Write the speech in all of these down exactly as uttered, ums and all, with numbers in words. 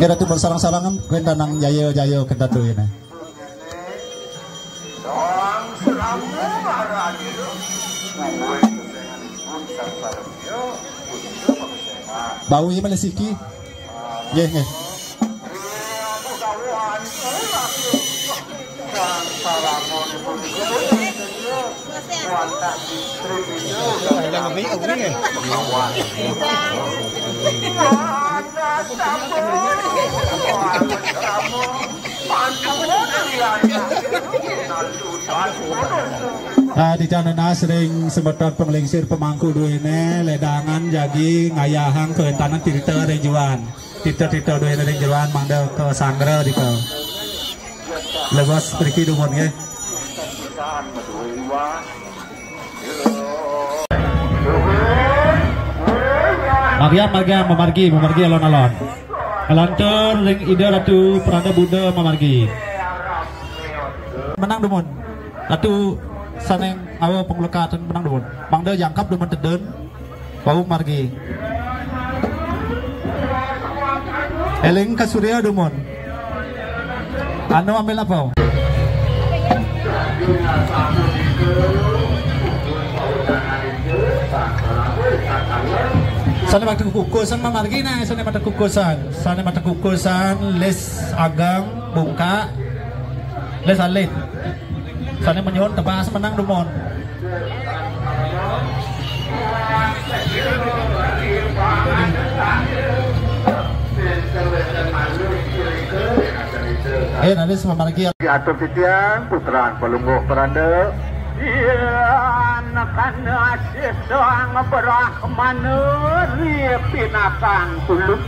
Kira timbul sareng-sarengan, kuwi nang jaya-jaya kedatu ini. Bau iya malah siki. Nggih, nggih. Ah, dicana ring semeton panglingsir pemangku duene, ledangan jagi ngayahang kawentanan crita ring jeroan. Crita-crita duene ring jeroan mangda kasanggra dika. Lebos mriki dumun nggih. Margiang, margiang, mamargi, mamargi alon-alon. Nglantur ring Ida Ratu Pranda Bunda mamargi. Menang dumun. Ratu sane ngawa panglekatan menang dumun. Mangda jangkep dumun tedun. Wau margi. Eling ka Surya dumun. Anu ambil apa? Sane mata kukusan mamargi nah, sane mata kukusan, sane mata kukusan, les agang, bungka, les alit. Sane manyuhun tebas menang dumun. Eh, raris mamargi. Atur titiang, putran Palungguh Pranda. Yan kana sesang Brahmana ri pinakang tulung.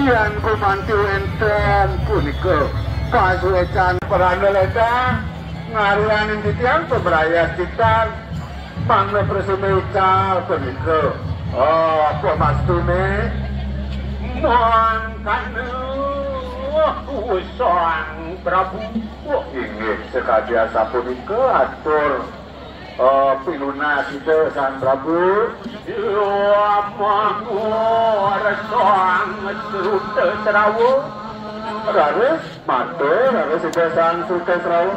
Yan gumanti wenten punika pasuecan Pranda ledang. Ngarianin titiang pamrayat citan, mangda prasida ical punika. Oh, pamastune. Mangkana Sang Prabu. Oh, inggih, sakadi asapunika atur, eh, pinunas Ida Sang Prabu. Ya mangor Sang Srutasrawa. Raris. Matur, raris Ida Sang Srutasrawa.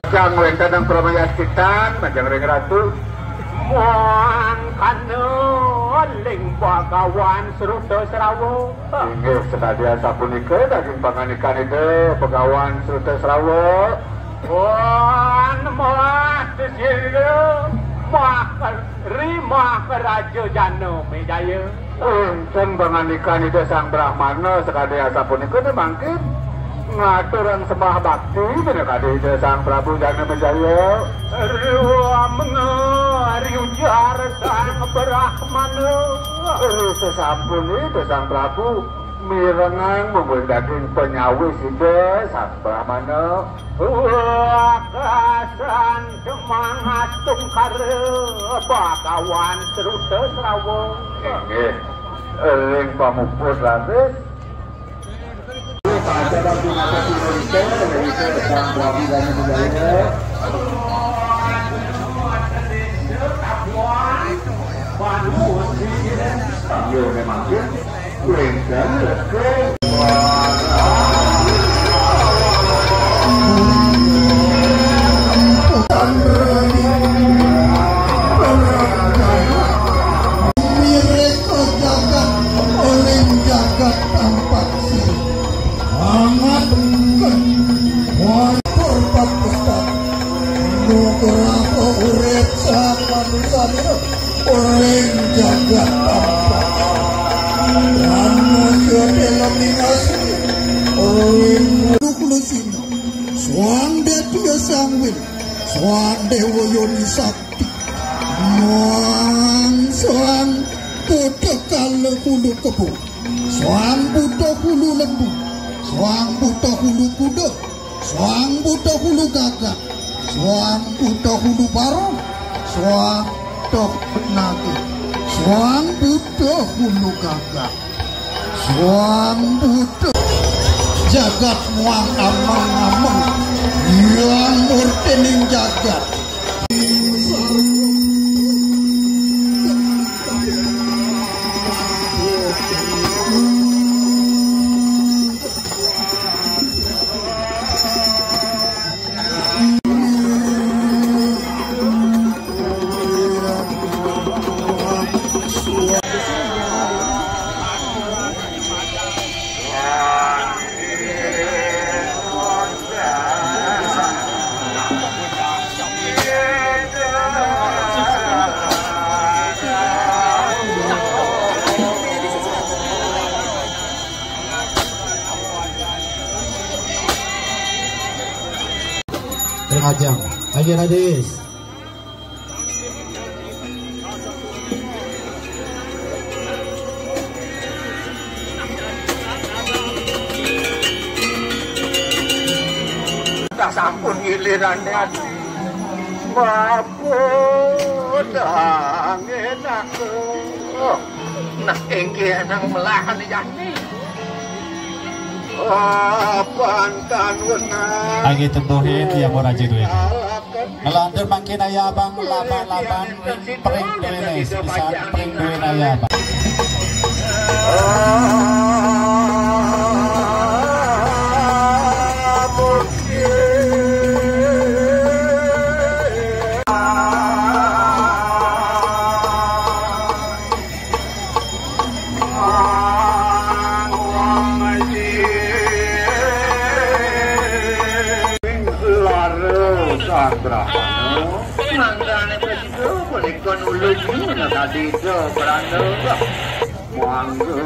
Kang wenten ing pramayaskitan, majeng ring Ratu. Mangkana ling Bagawan Srutasrawa. Inggih, senadyan sapunika, daging pangandikan Ida Bagawan Srutasrawa. Wan Mahasisira, Mahar-, Ri Maharaja Janamejaya. Wenten pangandikan Ida Sang Brahmana sakadi asapunika, mangkin. Ngaturang sembah bakti, bener kadi Ida Sang Prabu Jana Majaya. Ruamna riujar Sang Brahmana. Ruh sesampun Ida Sang Prabu mirengang mungguing daging panyawis Ida Sang Brahmana. Wakasan demang astungkara Bagawan Sruta Srawa. Inggih, ring pamuput raris. Iya, memang. Mirip jagat, oleh jagat tampak sirip. Angat ken wampur patestan. Nugraha urip sang manusa nira. Oleh jagat tampak. Dan manusia dalam ingasih. Oleh Duk lusina. Suang Detia Sangwin. Suang Dewa Yoni Sakti. Muang Suang Buta Kala Hulu Kebo. Suang Buta Hulu Lembu. Suang Buta Hulu Kuda. Suang Buta Hulu Gagak. Suang Buta Hulu Barong. Suang Buta Naga. Suang Buta Hulu Gagak. Suang Buta. Jagat muang amang-amang. Yang murtining jagat. Ajang. Ayo, Radis. Dah sampun giliran adi. Maaf, dah ngenak. Oh, nah, engke nang melahan jani. Ah, pantan wenang. Lagi tembuhin ya, mau rajin duit. Ngelantur mangkin aya abang laban-laban pring duwene, sepisan pring duwene aya abang. Lara Sang Brahmana. Mangkane prasida punika nulung nyuwun kadida Brahmana. Mangga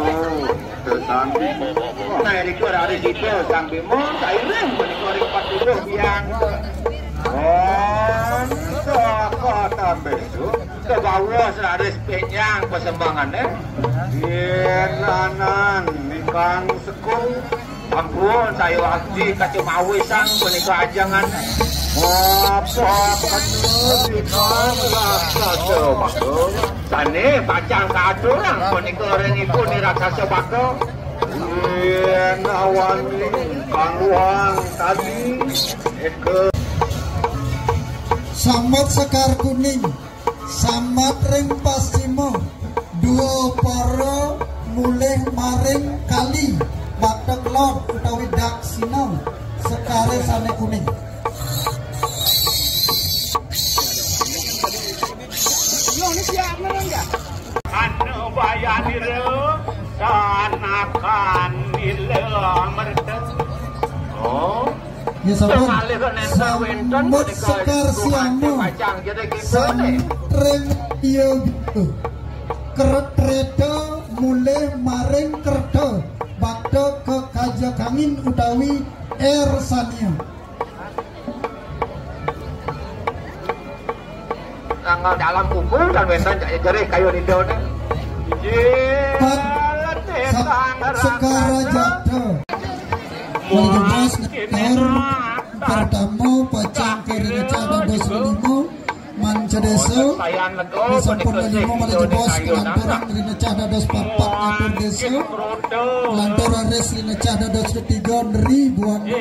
sesanti. Nah, irika raris Ida Sang Bima, sairing punika ring patuduh biang. Om saka tambesu, kebawa seraris penyang pasembangane. Yen anan ingkang sekung, ampun, saya wakti kaca mawisang punika ajangan. Apa kena di raksasa baka? Sane pacang katurang punika ring ipun ni raksasa baka. Yen awani pangwang tadi, eka. Sambat Sekar Kuning. Sambat ring pascima, dua para mulih maring kali, bakta kelod utawi daksina, sekare sane kuning. Anu bayanira sanakan nila merta. Oh. Ya, sampun. Kemalih nenten wenten. Samut punika Sekar Siama. Pacang jere kita nih. Santren iya gitu. Kretreta mulih maring kerta bakta ke kaja kangin utawi R Sania. Tanggal dalam kuku dan wénten jerih kayu nidone. Segara Jata. Wali Bebas, nomor pertama, pacang ke ring cah dados lima, Manca Desa. Sampun lima malah jebos, kelanturan ring cah dados papat, Ngatur Desa. Lantur raris ring cah dados ketiga, Neri Buana.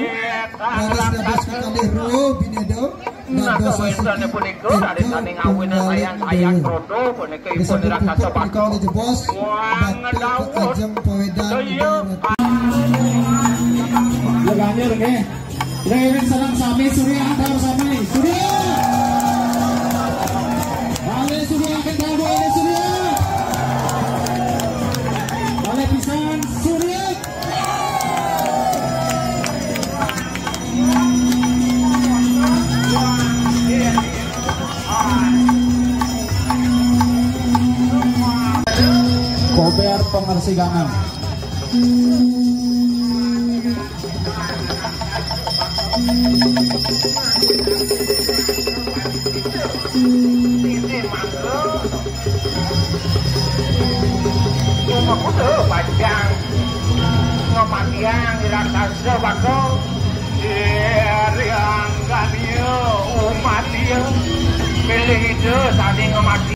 Raris dados kekalih, Rua Bineda. Nah, dados wénten punika, dari sané ngawinang sayang-sayang Dewa. Rodo punika ipun raksasa bakal jebos, batu ke ajeng pawedan. Iya. Ida Ratu. Ya, banjur, nggih. Lewat seneng sami, Surya, antar sami. Surya! Balik, Surya, kendang, balik, Surya! Balik pisan, Surya! Kober pengersigangan. Cuma kudu panjang ngematiang raksasa bako. Diri anggania umat dia. Pilih ida sané ngemati.